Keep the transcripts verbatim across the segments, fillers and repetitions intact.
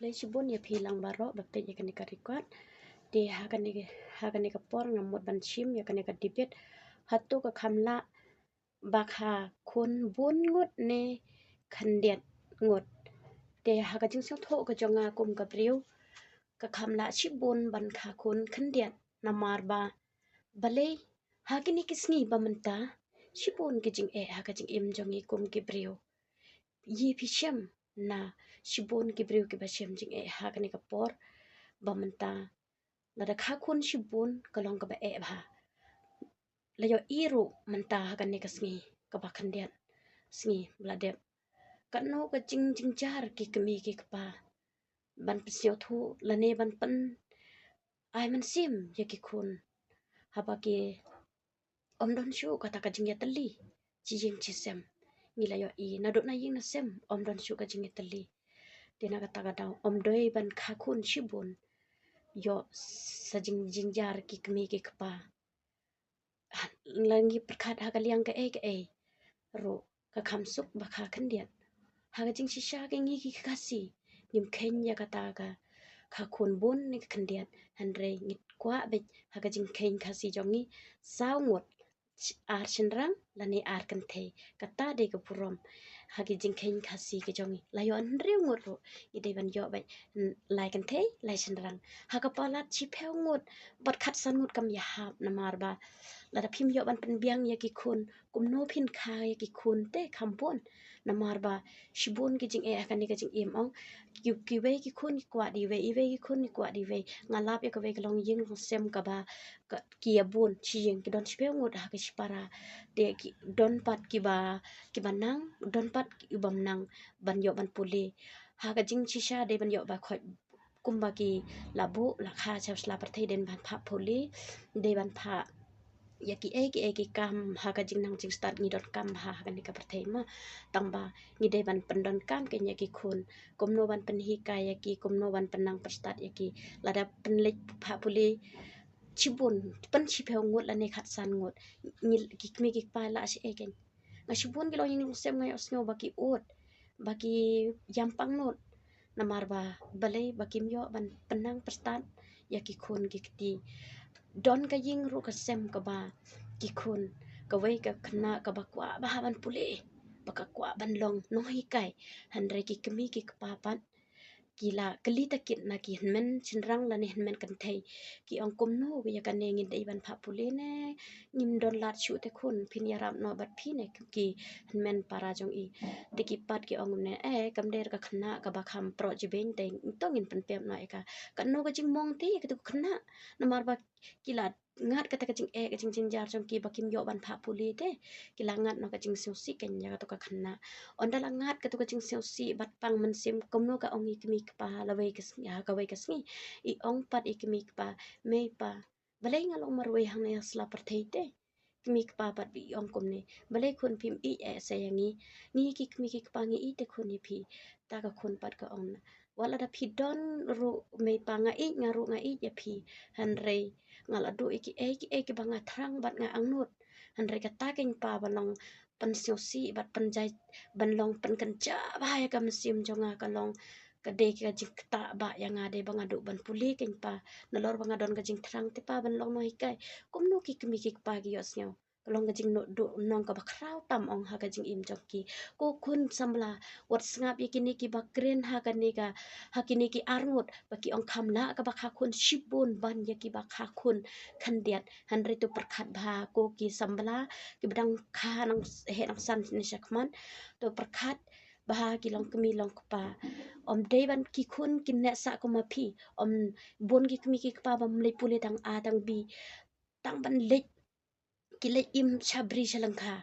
Khublei shibun ïa phi lang baroh ba peit ïa kane ka record. Te ha kane, ha kane ka por nga mut ban shim ïa kane ka debate. Hato ka kham lah ba kha khun bun ngut ne khyndiat ngut? Te ha ka jingsngewthuh ka jong nga kum ka briew, ka kham lah shibun ban kha khun khyndiat, namar ba balei, ha kine ki sngi ba mynta, shibun ki jingeh ha ka jingim jong ngi kum ki briew. Ïa phi shem na shibun ki briew kiba shem jingeh ha kane ka por ba mynta. Lada kha khun shibun ka long kaba eh bha. La ïohi ruh mynta ha kane ka sngi kaba khyndiat, sngi ba la dep. Katno ka jing, jingjynjar ki kmie ki kpa ban pynsngewthuh lane ban pyn ai mynsiem ïa ki khun haba ki ym don shuh kata ka jingïatylli shi ïing shi sem. Ngi la ïohi naduh na ïing na sem ym don shuh ka jingïatylli. Te na kata ka daw ym dei ban kha khun shibun. Ïoh sa jing, jingjynjar ki kmie ki kpa. La ngi pyrkhat ha ka liang kaei kaei ruh ka kham suk ba kha khyndiat. Ha ka jingshisha ka ngi ki Khasi ngim kheiñ ïa kata ka kha khun bun ne ka khyndiat, hynrei ngi kwah beit ha ka jingkheiñ Khasi jong ngi saw ngut, ar shynrang lane ar kynthei. Kata dei ka burom ha ki jingkheiñ Khasi ka jong ngi. La ïoh hynriew ngut ruh ngi dei ban ïoh beit lai kynthei lai shynrang. Ha ka palat shiphew ngut bad khatsan ngut kam ïahap, namar ba lada phim ïoh ban pynbiang ïa ki khun, kumno phin kha ïa ki khun te kham bun. Namar ba shibun ki jingeh ha kane ka jingim ong, ki, kiwei ki khun ki kwah da iwei, iwei ki khun ki kwah da iwei. Nga lap ïa kawei ka longïing longsem kaba ka, ki ïa bun shi ïing, ki don shiphew ngut ha ka shipara. Te ki don pat kiba, kiba nang, don pat ki bym nang ban ïoh ban pule. Ha ka jingshisha dei ban ïoh ba khoit kumba ki la buh la kha sha sla pyrthei, dei ban phah pule, dei ban phah ïa kiei kiei ki kam ha ka jingnang jingstad. Ngi donkam ha, ha kane ka pyrthei ma, tang ba ngi dei ban pyndonkam kein ïa ki khun, kumno ban pynhikai ïa ki, kumno ban pynnang pyrstad ïa ki. Lada pynleit phah pule shibun, pyn shiphew ngut lane khatsan ngut, ngi, ki kmie ki kpa lah shaei kein? Nga shibun ki longïing longsem nga ïohsngew ba ki ud, ba ki ïam pangnud. Namar ba balei? Ba kim ïoh ban pynnang pyrstad ïa ki khun ki kti. Don ka ïing ruh ka sem kaba ki khun, kawei ka khynnah kaba kwah bha ban pule, ba ka kwah ban long nonghikai, hynrei ki kmie ki kpa pat ki la kylli ta kit na ki hynmen shynrang lane hynmen kynthei. Ki ong, kumno ïa kane ngin dei ban phah pule ne? Ngim don lad shuh te khun, phin ïarap noh bad phi ne ki hynmen para jong i. Te ki pat ki ong kumne, eh, kam dei ka khynnah kaba kham proh jibeiñ te to ngin pynpep noh ïa ka. Katno ka jingmong te ïa katu ka khynnah, namar ba ki la ngat kata ka jingeh ka jingjynjar jong ki ba kim ïoh ban phah pule te. Ki la ngat noh ka jingsngewsih kein ïa katu ka khynnah. Ynda la ngat katu ka jingsngewsih bad pang mynsiem, kumno ka ong i kmie kpa lawei ka sngi, ha kawei ka sngi i ong pat i kmie kpa, mei pa, balei nga long marwei hangne ha sla pyrthei te? Kmie kpa pat i ong kumne, balei khun phim ïeit eh sa ïa ngi? Ngi ki kmie ki kpa ngi ïeit te khun ïa phi. Ta ka khun pat ka ong na, wat lada phi don ruh mei pa, nga ïeit, nga ruh nga ïeit ïa phi, hynrei nga la duh ïa kiei kiei kiba nga thrang bad nga angnud. Hynrei kata kein pa ban long pynsngewsih bad pynjai, ban long pynkynjah bha ïa ka mynsiem jong nga, ka long ka dei ka jingktah bha ïa nga, dei ba nga duh ban pule kein pa. Nalor ba nga don ka jingthrang te pa ban long nonghikai. Kumno ki kmie ki kpa ki ïohsngew? Ka long ka jingduhnong kaba khraw tam ong ha ka jingim jong ki. Ko khun samla, wat sngap ïa kine kiba kren ha kane ka, ha kine ki arngut ba ki ong kham lah kaba kha khun shibun ban ïa kiba kha khun khyndiat. Hynrei to pyrkhat bha ko ki samla kiba dang kha nang heh nang san ne shakhmat. To pyrkhat bha ki longkmie longkpa. Ym dei ban ki khun kin neh sah kum ma phi. Ym bun ki kmie ki kpa bym leit pule tang A tang B, tang ban leit, ki leit im sha bri sha lyngkha.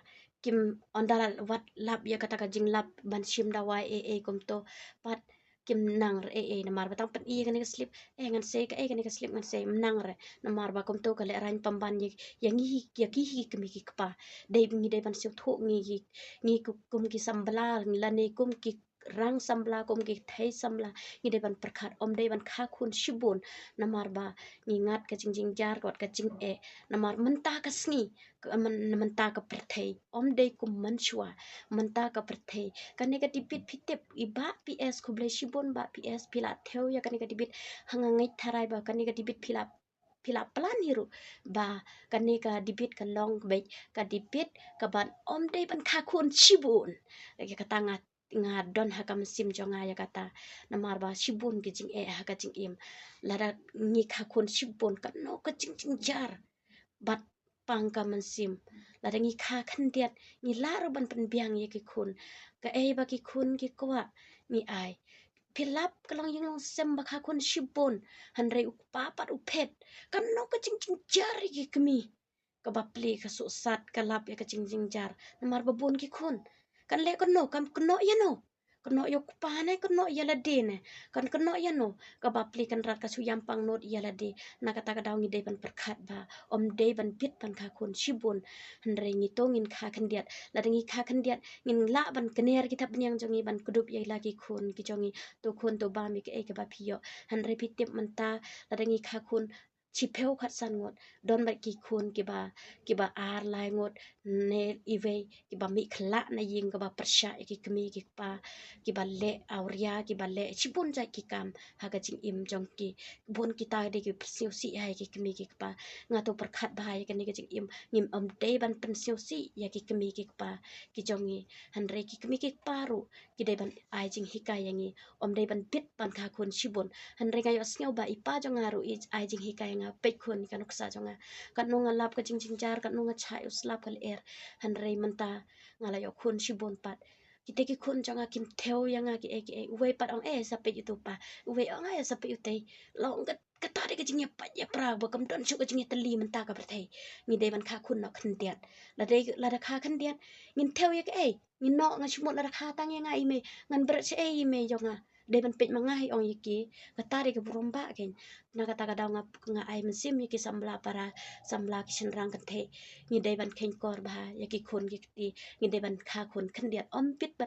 Kim, ynda la wat lap ïa kata ka jinglap ban shim dawai ei ei kumto pat, kim nang re ei ei, namar ba tang pyni ïa kane ka slip, eh, ngan sei kaei kane ka slip, ngan sei, ym nang re. Namar ba kumto ka lehraiñ pynban ïa, ïa ngi hi, ïa ki hi ki kmie ki kpa. Dei ngi dei ban sngewthuh ngi hi, ngi ku-, kum ki samla lane kum ki rang samla, kum ki thei samla, ngi dei ban pyrkhat, ym dei ban kha khun shibun, namar ba ngi ngat ka jingjynjar, ka wat ka jingeh, namar mynta ka sngi, ka, myn-, mynta ka pyrthei, ym dei kum mynshuwa, mynta ka pyrthei. Kane ka debate phi tip, i Bah P S, khublei shibun Bah P S, phi la thew ïa kane ka debate, ha nga ngeit tharai ba kane ka debate phi la phi la plan hi ruh ba kane ka debate ka long beit ka debate kaban ym dei ban kha khun shibun. Ïa kata nga, nga don ha ka mynsiem jong nga ïa kata. Namar ba shibun ki jingeh ha ka jingim. Lada ngi kha khun shibun, kano ka jingjynjar bad pang ka mynsiem. Lada ngi kha khyndiat, ngi lah ruh ban pynbiang ïa ki khun. Kaei ba ki khun ki kwah, ngi ai. Phi lap ka longïing longsem ba kha khun shibun, hynrei u kpa pat u phet. Kano ka jingjynjar ïa ki kmie? Kaba plie ka suhsat, ka lap ïa ka jingjynjar. Namar ba bun ki khun. Kan leh kano, kan kynnoh ïano? Kynnoh ïa u kpa ne kynnoh ïa lade ne? Kan kynnoh ïano? Kaba plie Kynrad ka shu ïam pang nud ïa lade. Na kata ka daw ngi dei ban pyrkhat ba ym dei ban bit ban kha khun shibun. Hynrei ngi to ngin kha khyndiat. Lada ngi kha khyndiat, ngin lah ban kner ki thapniang jong ngi ban kdup ïa la ki khun ki jong ngi. To khun, to bam ïa kaei kaba phi ïoh. Hynrei phi tip mynta, lada ngi kha khun shiphew khatsan ngut, don bad ki khun kiba, kiba ar lai ngut, ne iwei, kiba mih khlak na ïing, kaba pyrshah ïa ki kmie ki kpa, kiba leh awria, kiba leh shibun jait ki kam ha ka jingim jong ki. Bun kita dei ki pynsngewsih ha ki kmie ki kpa. Nga to pyrkhat bha ïa kane ka jingim, ngim ym dei ban pynsngewsih ïa ki kmie ki kpa ki jong ngi. Hynrei ki kmie ki kpa ruh ki dei ban ai jinghikai ïa ngi, ym dei ban bit ban kha khun shibun. Hynrei nga ïohsngew ba i pa jong nga ruh i ai jinghikai ïa nga, peit khun, ka nuksa jong nga. Katno nga lap ka jingjynjar, katno nga chah ïa u slap ka lyer. Hynrei mynta nga la ïoh khun shibun pat. Kita ki khun jong nga kim thew ïa nga kiei kiei. Uwei pat ong, eh, sa peit ïa uto u pa. Uwei ong, eh, sa peit ïa utei. Long kat, kata dei ka jingïapait ïapra ba kam don shuh ka jingïatylli mynta ka pyrthei. Ngi dei ban kha khun noh khyndiat. Lada, lada kha khyndiat, ngin thew ïa kaei? Ngin noh, nga shu mut lada kha tang ïa nga i mei, ngan bret shaei i mei jong nga? Dei ban peit ma nga hi, ong ïa ki. Kata dei ka burom bah kein. Na kata ka daw nga, nga ai mynsiem ïa ki samla para, samla ki shynrang kynthei. Ngi dei ban kheiñ kor bha ïa ki khun ki kti. Ngi dei ban kha khun khyndiat, ym bit ban